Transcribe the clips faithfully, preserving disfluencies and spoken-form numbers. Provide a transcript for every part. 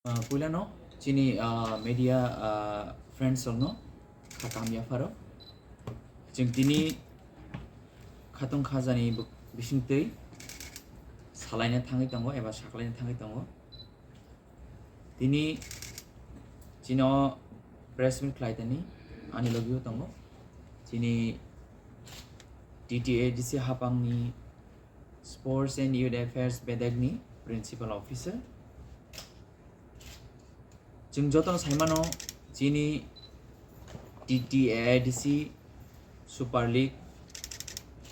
Ah, puilano chini, ah, media, ah, friends rokno kha kaham yapharo. Chwng tini khatong khajani bo-, bisingtwi salaina thangwi tongo eba saklaina thangwi tongo. Tini chino press meet khlai tani ani logio tongo. Chini T T A D C hapangni Sports and Youth Affairs bedekni Principal Officer. Chwng jotono saimano chini T T A D C Super League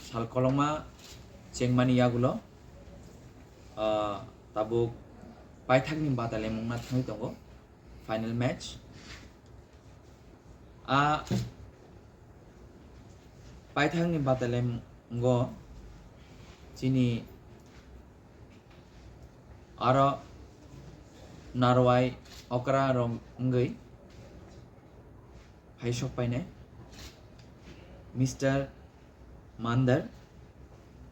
sal kolokma chengmani yagulo, ah, tabuk paithakni batalemungna thangwi tongo final match. A paithakni batalemungo chini aro narwai okra rok wngwi hai sok painai Mister Mandar,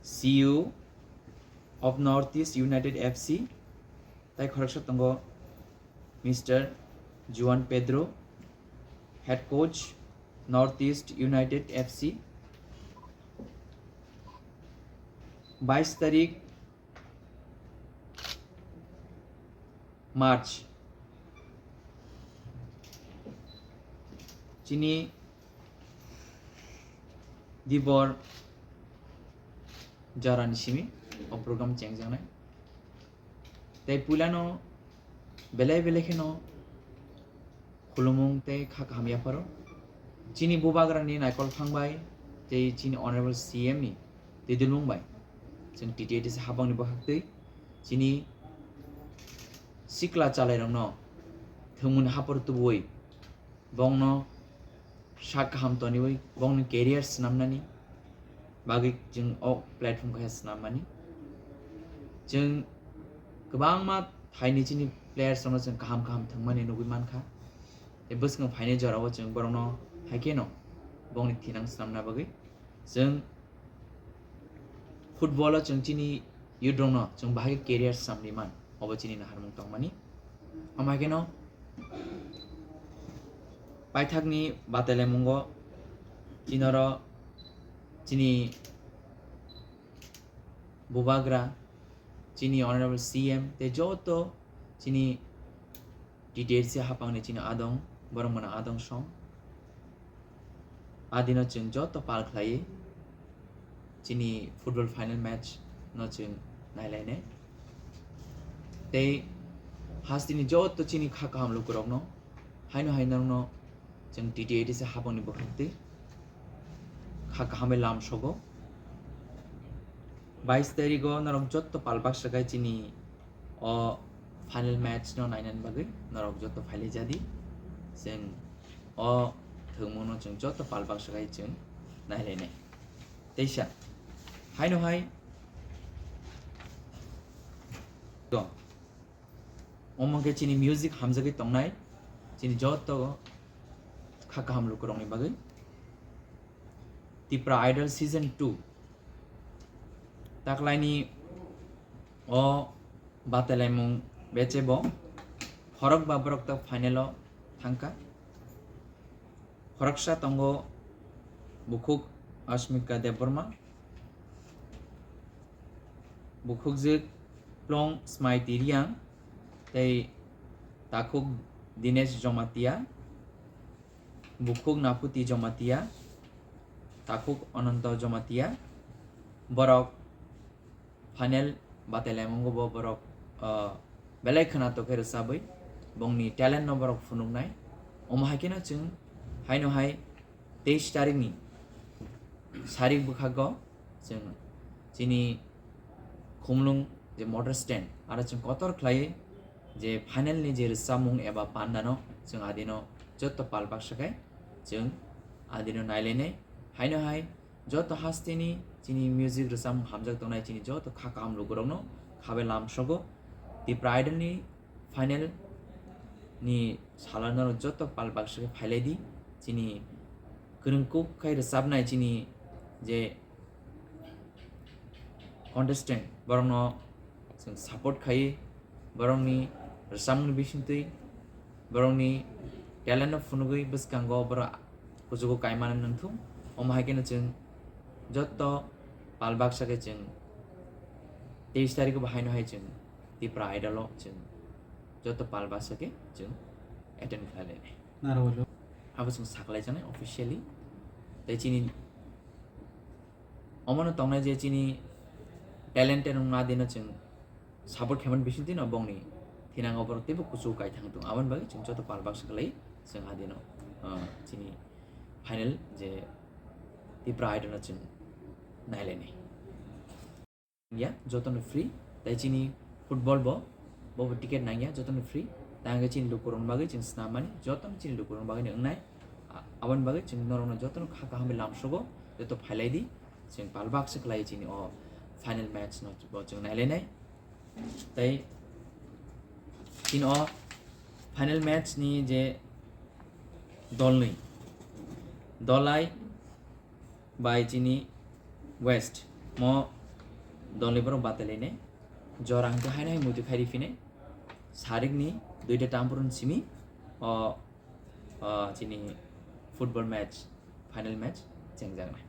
C E O of North East United F C, tai khoroksa tongo Mister Juan Pedro, head coach, North East United F C. Bais tarik March, chini dibor jarani simi o program chengjaknai. Tei puilano belai belai kheno khulumung tei kha kaham yapharo. Chini bubagrani naikol phang bai tei chini Honorable C M ni twidulmung bai chwng T T A D C hapangni bwkhaktwi chini sikla chalairokno thwngmungni hapor tubuwi bongno sak kaham toniwi bongni career swnamnani bagwi chwng o platform kaisa swnammani. Chwng kwbangma thaini chini players rokno chwng kaham kaham thwngmani nugwi mankha. Tei bwskango phainai jorao chwng borokno haikheno bongni thinang swnamna bagwi chwng football o chwng chini youth rokno chwng bahai career samri man, obo chini naharmung tongmani. Omo haikheno paithakni batailamungo chini oro chini bubagra, chini Honorable C M tei joto chini T T A D C hapangni chini adong, borok mano adong song. Adino chwng joto pal khlaiwi chini football final match no chwng nailainai. Tei hasteni joto chini kha kaham lukurokno haino hai norokno chwng T T A D C hapangni bwkhaktwi kha kaham bai lam sogo. Bais tarigo norok joto pal baksa khai chini o final match no nainani bagwi norok joto phailai jadi. Chwng o thwngmungno chwng joto pal baksa khai chwng nailainai. Teisa haino hai to omo khe chini music hamjagwi tongnai chini joto kha kaham lukurokni bagwi. Tipra Idol Season two taklaini o batailaimung beche bo khorokba borok tak final o thangkha. Khoroksa tongo bukhuk Ashmika Debbarma, bukhukjwk Plong Smaiti Riang tei takhuk Dinesh Jomatia, bukhuk Naphuti Jomatia, takhuk Ananto Jomatia. Borok final batailamungo bo borok, ah, belai khwnatok khe rwchabwi bongni talent no borok phunuknai. Omo hai kheno chwng haino hai teis tarikni sarik bwkhago chwng chini Khumlung je motor stand aro chwng kotor khlaiwi je final ni je rwchapmung eba pandano chwng adino joto pal baksa khai chwng adino nailainai. Haino hai joto hasteni chini music rwchapmung hamjak tongnai chini joto kha kaham lukurokno khabai lam sogo. Tipra Idol ni final ni salo norok joto pal baksa khe phailai di. Chini kwrwng kuk khai rwchapnai chini je contestant borokno chwng support khai borokni Rwchapmungni bisingtwi borokni talent no phunugwi bwskango borok kuchugo kaimani nangthung. Omo hai kheno chwng joto pal baksa khe chwng teis tarikh bo haino hai chwng Tipra Idol o chwng joto pal baksa khe chwng attend khlai lainai. Naro walo. Abo chwng saklai janai officially. Tei chini omono tongnai je chini talented wngma dino chwng support khaimani bisingtwi no bongni thinango borok teibo kuchugo kaithang tong. Aboni bagwi chwng joto pal baksa khlai chwng adino, ah, chini final je Tipra Idol no chwng nailainai. Ya, jotono free, tei chini football bo, bo bo ticket nangya, jotono free. Tei hwnkhe chini lukurokni bagwi chwng swnam mani, jotono chini lukurokni bagwi no wngnai. A-, aboni bagwi chwng norokno jotono kha kaham bai lamsogo, joto phailai di, chwng pal baksa khlai chini o final match no bo chwng nailainai. Tei chini o final match ni je dolnwi, Dhalai bai chini West mo dolnwi borok batalainai. Jora hwnkhe haino hai muitu khairi phinai. Sarikni duita tampurun simi o, o chini football match, final match chengjaknai.